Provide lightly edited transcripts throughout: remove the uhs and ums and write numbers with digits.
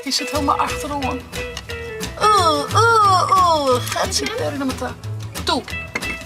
Hy sit helemaal achteroan. Oeh, oeh, oeh. Getsie, daar naar me toe. Toe.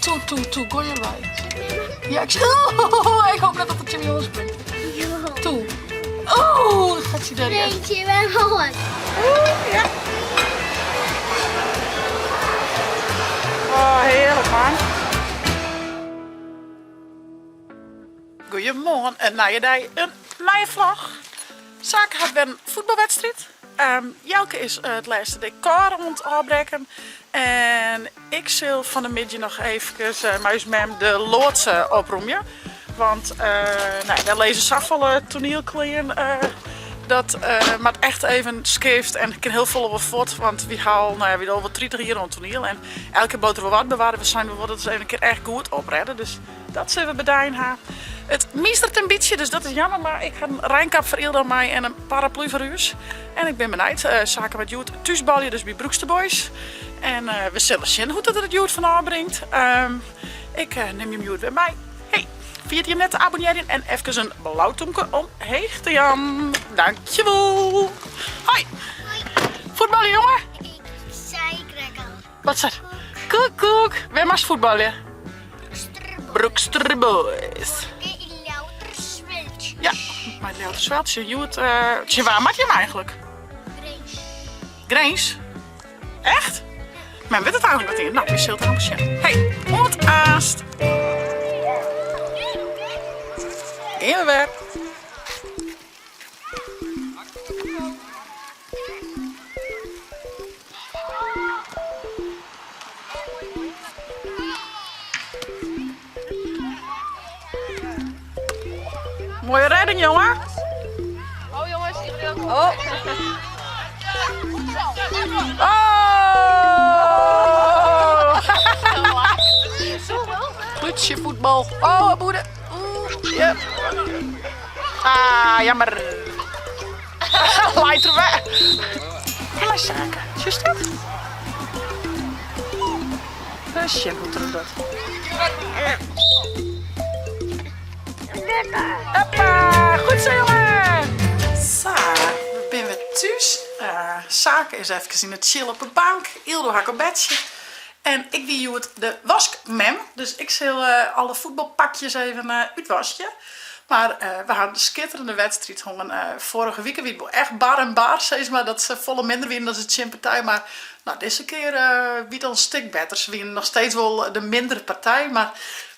Toe, toe, toe. Gooi je wij. Ja, ik oh, ik hoop net dat het Jimmy jongens springt. Toe. Oh, gaat hij daar Eentje ben gewoon. Ja. Oh, heerlijk man. Goeiemoarn, in nije dei, in nije vlog. Sake hat wer in fuotbalwedstriid. Jelke is it lêste dekor oan it ôfbrekken. En ik sil fan 'e middei noch eefkes mei ús mem de loads opromje. Want nou, dêr lizze safolle toanielklean. Dat moat echt even skift en kin hiel folle wol fuort. Want wy ha al, nou ja, wy dogge wol 30 jier oan toaniel. En elke kear bliuwt der wol wat bewarre. We seinen we wolle it ris even in kear echt goed oprêde. Dus Dat sille we bedein ha. It mystert in bytsje, dus dat is jammer, mar ik ha in reinkap foar Ildo mei en in paraplu foar ús. En ik bin benijd. Sake moat hjoed thúsbalje, dus by Broekster Boys. En we sille sjen hoe't it der hjoed fan ôfbringt. Ik nim jim hjoed wer mei. Hey, ferjit jim net te abonnearjen en efkes in blau tûmke omheech te jaan. Dankjewol. Hoi. Fuotbalje jonge? Ik sei krekt al. Wat sei? Koek koek. Wêr moatst fuotbalje? Broekster Boys. Ja, mei it Ljouwerter Sweltsje. Hjoed, tsjin wa moat jim eigentlik? Grins. Grins? Echt? Men wit it eigentlik net iens. No, wy sille it dan sjen. Hey, oant aanst. Gean we wer. Mooie redding, jongen. Oh jongens, iedereen. Oh. Oh! Klutsje voetbal. Oh, boede. Yep. Ah, jammer. Leit er wer. Helle Sake. Sjochst dat? Ris sjen hoe't er dat. Hoppa, goed zo jongen! Sa, we binne wer thús. Sake is efkes yn it chill op 'e bank. Ildo ha ik op bedsje. En ik wie hjoed de waskmem, dus ik sil alle fuotbalpakjes even útwaskje. Mar we ha in skitterende wedstriid hân. Foarige wike wie it wol echt bar en bar, sis mar, dat se folle minder wienen as de tsjinpartij. Mar no, dizze kear wie it al in stik better. Se wienen noch steeds wol de mindere partij, mar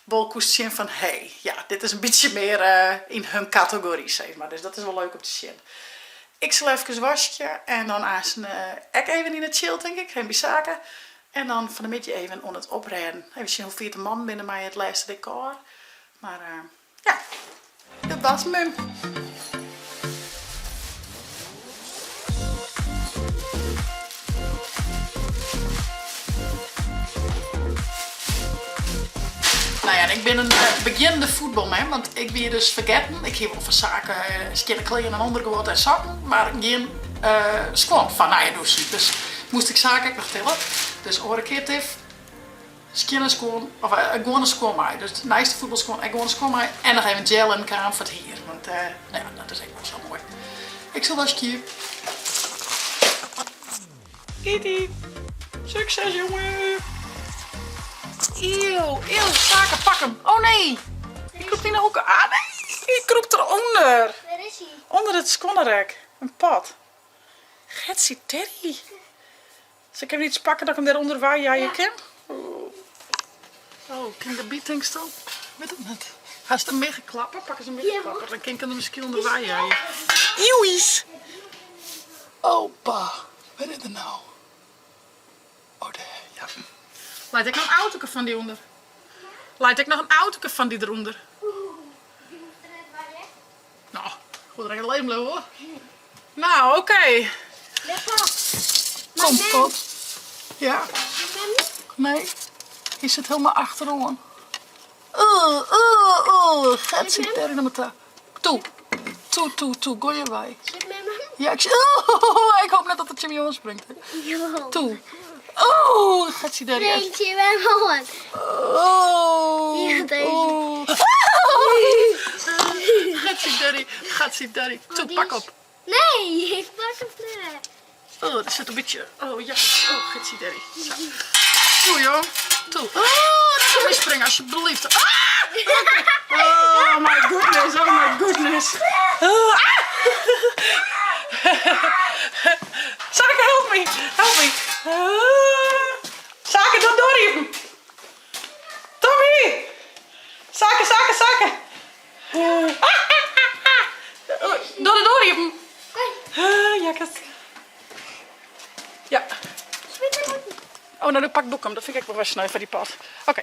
wol koest sjen fan hé, ja, dit is in bytsje mear yn hun kategory, sis mar. Dus dat is wol leuk om te sjen. Ik sil efkes waskje en dan aanst ek even yn 'e chill, tink ik, even by Sake. En dan fan 'e middei even oan it oprêden. Even sjen hoe fier de mannen binne mei it lêste dekôr. Mar ja, dat was 'm. Nou ja, ik bin in begjinnende fuotbalmem, want ik wie dus fergetten. Ik hie wol fan Sake skjinne klean en ûnderguod en sokken, mar gjin skuon foar nei it dûsen. Dus moast ik Sake ek noch tille. Dus oare kear Tiff, skjinne skuon, of gewoane skuon mei. Dus neist de fuotbalskuon ek gewoane skuon mei. En noch even gel en kraan foar it hier, want nou ja, dat is ek wol sa moai. Ik sil waskje. Kitty, sukses jongen. Eeuw, eeuw, Sake, pak hem. Oh nee, hy krûpt yn de hoeke. Ah nee, hy krûpt derûnder. Wêr is hy? Under it skuonnerek, in pot. Getsie Terry. Sil ik even iets pakken dat ik hem dêrûnder wei jeie kin? Oh, kin ik derby tinksto? Wit it net. Hast in miggeklapper? Pak ris in miggeklapper, dan kin ik hem der miskien ûnder wei jeie. Eeuwies! Opa, wêr is er no? Oh, dêr, ja. Leit ek noch in autoke fan dy ûnder? Leit ek noch in autoke fan dy derûnder? No, goed der even leven bliuwe hoor. Nou, oké. Kom, pot. Ja. Nee, hy sit helemaal achteroan. Oeh, oeh, oeh. Getsie, dêr yn de Toe. Toe, toe, toe. Gooi je wei. Ja, ik, oh, ik hoop net dat it tsjin my oanspringt. Toe. Oh, gaat hij daar Eentje ben gewoon. Oh. Ja, deze. Oh. Gaat hij daddy. Gaat hij daddy. Toe, pak op. Nee, ik pak hem net. Oh, der sit in bytsje. Oh ja, oh, gitsie daddy. Sa. Toe jong, toe. Oh, net op my springe alsjeblieft. Ah! Oh my goodness, oh my goodness. Oh, ah! Sake, help me, help me. Ah. Sake, doch doar iepen. Tommy! Sake, Sake, Sake. Doch de doar iepen. Jakkes. Ja. Oh, no, dan pak ik hem. Dat fyn ik ek wol wer sneu foar dy pot. Oké.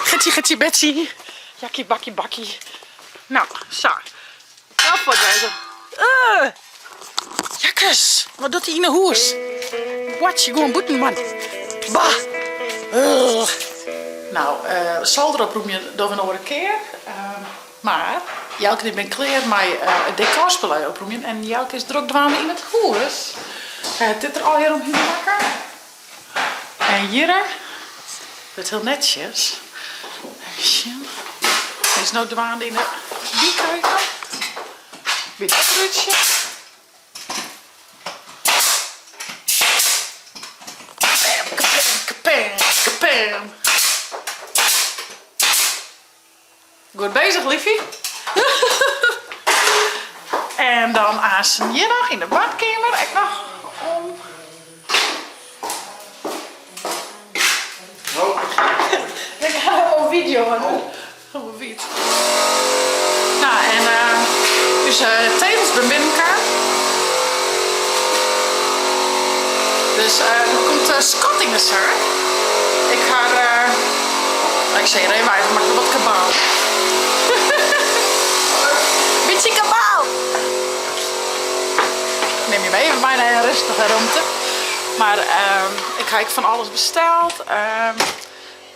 Gitsie, gitsie, bitsie. Jakkie, bakkie, bakkie. No, sa. No fuort wêze. Jakkes, wat docht dy yn 'e hûs? Boartsje gewoan bûten, man. Bah. Ugh. No, solder oprûmje dogge we in oare kear. Mar Jelke en ik binne klear mei it dekorspul oprûmjen en Jelke is drok dwaande yn it hûs. Hy hat dit der allegear omhinne makke. En hjirre wurdt hiel netsjes. Even sjen. Hy is no dwaande yn de bykeuken. By dat rútsje. Kabam, kabam, kabam, kabam. Goed bezich, liefie. En dan aansen hjir noch yn de badkeamer ek noch om. Ik ha al video op wyt. Nou, en ús tegels binne binnenkaam. Dus der komt skatting yn de saak. Ik ha, ik sil hjir even wei, ik maak wat kabaal. Bytsje kabaal! Ik nim jim even mei nei in rêstige romte. Mar ik ha ek fan alles besteld.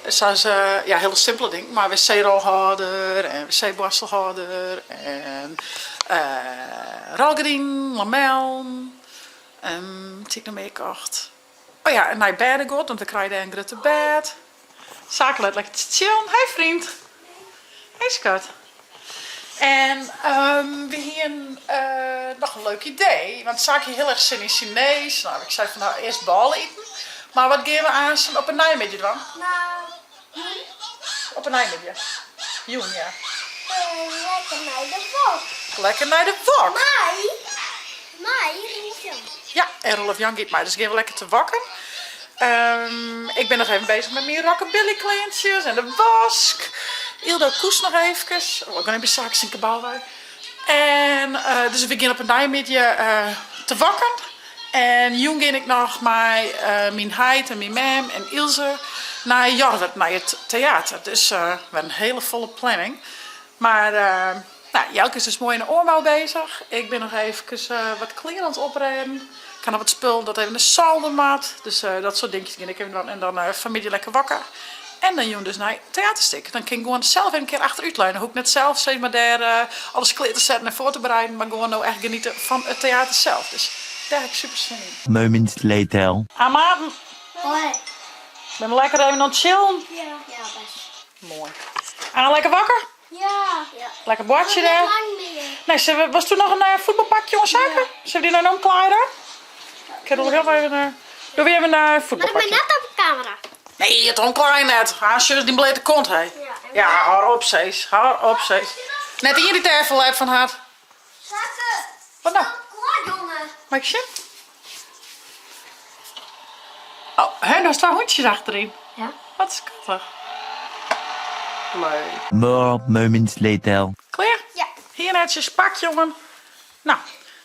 Sa as, ja, hiele simpele dingen, mar wc-rolhâlder en wc-boarstelhâlder en rolgerdinen, lamellen. Wat hie ik noch mear kocht? Oh ja, in nij bêdeguod, want we krije dêr in grutte bêd. Sake leit lekker te chillen. Hey vriend. Hey skat. En we hienen noch in leuk idee, want Sake hie hiel erch sin yn Sinees. No, ik sei fan no, earst bôle iten. Mar wat gean we aansten op 'e neimiddei dwaan? Op 'e neimiddei. Jûn, ja. Lekker nei de wok. Lekker nei de wok. Mei, mei Roelof Jan. Ja, en Roelof Jan giet mei, dus gean we lekker te wokken. Ik bin noch even bezich mei myn rockabilly kleantsjes en de wask. Ildo koest noch eefkes. Oh, ik gean even by Sake syn kabaal wei. En dus we gean op 'e neimiddei te wokken. En jûn gean ik noch mei myn heit en myn mem en Ilse nei Jorwert, nei it teater. Dus wer in hiele folle planning. Mar nou, Jelke is dus moai yn de oanbou bezich. Ik bin noch eefkes wat klean oan it oprêden. Ik ha noch wat spul dat even de solder moat. Dus dat soart dinkjes gean ik even dwaan. En dan fanmiddei lekker wokke. En dan jûn dus nei it teaterstik. Dan kin ik gewoan sels even in kear achterút leune. Hoech ik net sels sis mar dêr alles klear te setten en foar te bereiden. Mar gewoan no echt geniete fan it teater sels. Dus dêr ha ik super sin yn. Moments later. Ah maten. Hoi. Ben lekker even oan it chillen? Ja. Ja, best. Moai. Anne lekker wakker? Ja. Lekker boartsje dêr. Lang mear. Nee, zullen we, was toen noch in fuotbalpakje oan Sake? Zullen we die nou omklaaien? Ik heb nog heel even. Doe we even een Maar ik ben voetbalpakje. net op de camera. Nee, it omklaaien net. Haar zus die blete kont, hé. Ja, Ja, hou op, Cees. Hou op, Cees. Net ien dy't dêr ferlet fan hat. Sake. Wat nou? Klaar, jongen. Mag ik sjen? Oh, hè, daar staan hondjes achterin. Ja. Wat schattig. Leuk. More moments later. Klear? Ja. Hier netjes pak, jongen. Nou,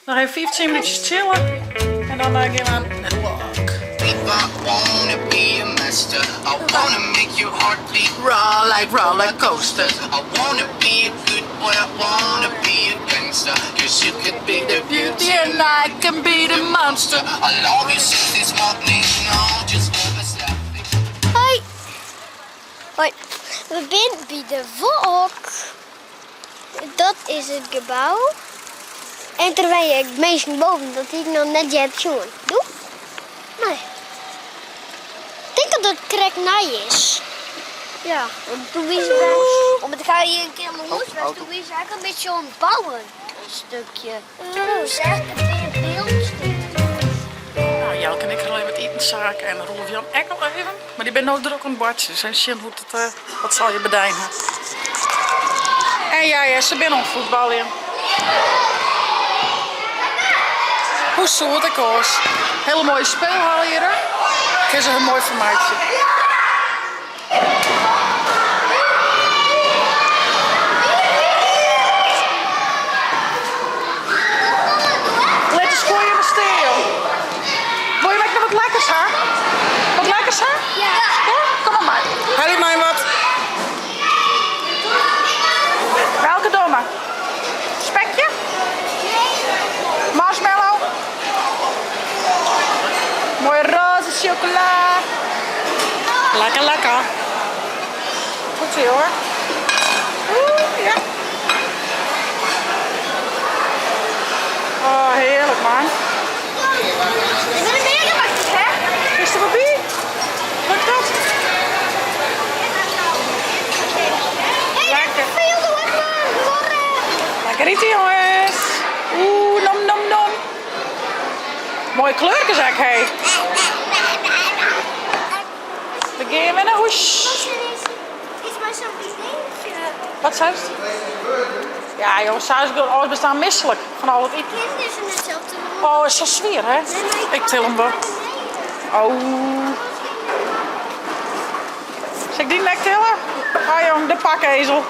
noch even 15 minuutjes chillen. En dan gaan we aan de walk. If I wanna be a master, I wanna make your heartbeat raw like roller coasters. I wanna be a good boy, I wanna be a gangster. Cause you could be the beauty And I can be the monster. I love you since this morning, no, just never stop. Hoi. Hoi. We binne by de Wok. Dat is it gebou. En der wenje ek minsken boven, dat hie ik noch net earder sjoen. Doe? Nee. Ik tink dat it krekt nij is. Ja, want doe wie se, omdat ik hjir in kear oan 'e hûs west, doe wie se ek in bytsje oan it bouwen. stukje. Oh, zeg de beeldstukje. Nou, Jelke en ik ha al even wat iten Saak en Roelof Jan ek al even. Mar dy binne no drok oan it boartsjen, dus even sjen hoe't it, eh, wat se allegear bedijd ha. En ja, ja, se binne oan it fuotbaljen. Hoe soe it ek oars? Hele moaie speelhal hjir. Kinne se har moai fermeitsje. Lit de skoaie even stean, joh. Wol je ek noch wat lekkers ha? Wat lekkers ha? Ja. Ja? Kom mar mei. Helje my wat. Welke domme? Spekje? Marshmallow? Mooie roze chocola. Lekker, lekker. Goed zo hoor. Oeh, ja. Oh, heerlijk man. Ik ben een mega hè? Is er wat bij? Lukt dat? Lekker. Lekker eten jongens. Oeh, nom nom nom. Mooie kleurtjes ek, hé. We gaan weer naar huis. Iets met zo'n dingetje. Wat zei ze? Ja jongens, thuis alles bestaan misselijk van al het eten. Kinderen zijn hetzelfde. Oh, is zo sfeer hè? Ik til hem wel. Oh. Zal ik die nek tillen? Ah jong, de pakezel.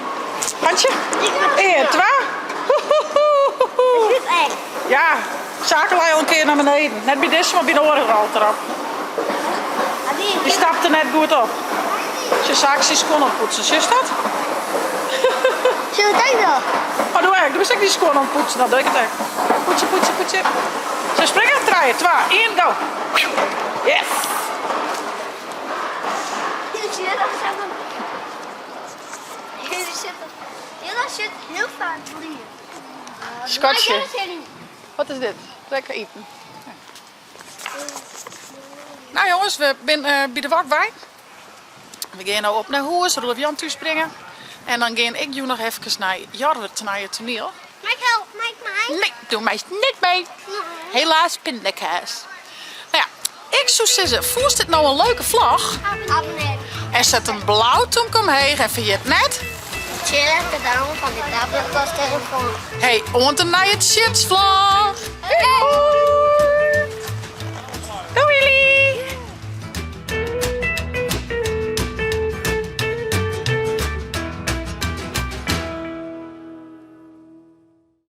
Handje? 1, 2. Dit is echt. Ja, zaken al een keer naar beneden. Net bij deze, maar bij de oren al erop. Die stapte net goed op. Ze zaak zijn schoen oppoetsen, zie je dat? Zullen we dat doen? Oh, doe ik. Doe eens ik die schoen oppoetsen, dan doe ik het echt. Poetsen, poetsen, poetsen. Ze springen, 3, 2, 1, go. Yes! Jella zit heel vaak lief. Scotje. Wat is dit? Lekker eten. Ja. Nou jongens, we zijn uh, bij de wakwij. We gaan nou op naar huis, Roelof Jan thuis brengen. En dan ga ik jou nog even naar Jorwert, naar het toneel. Mag ik help? Mag ik mee? Nee, doe mij niet mee. Helaas pindakaas. Nou ja, ik zou zeggen, voelt dit nou een leuke vlog? Abonneer. En zet een blauw toemke omheen en vergeet net. Chill de duim van de tablet telefoon. Hey, ont een naar het shitsvlog. Doei!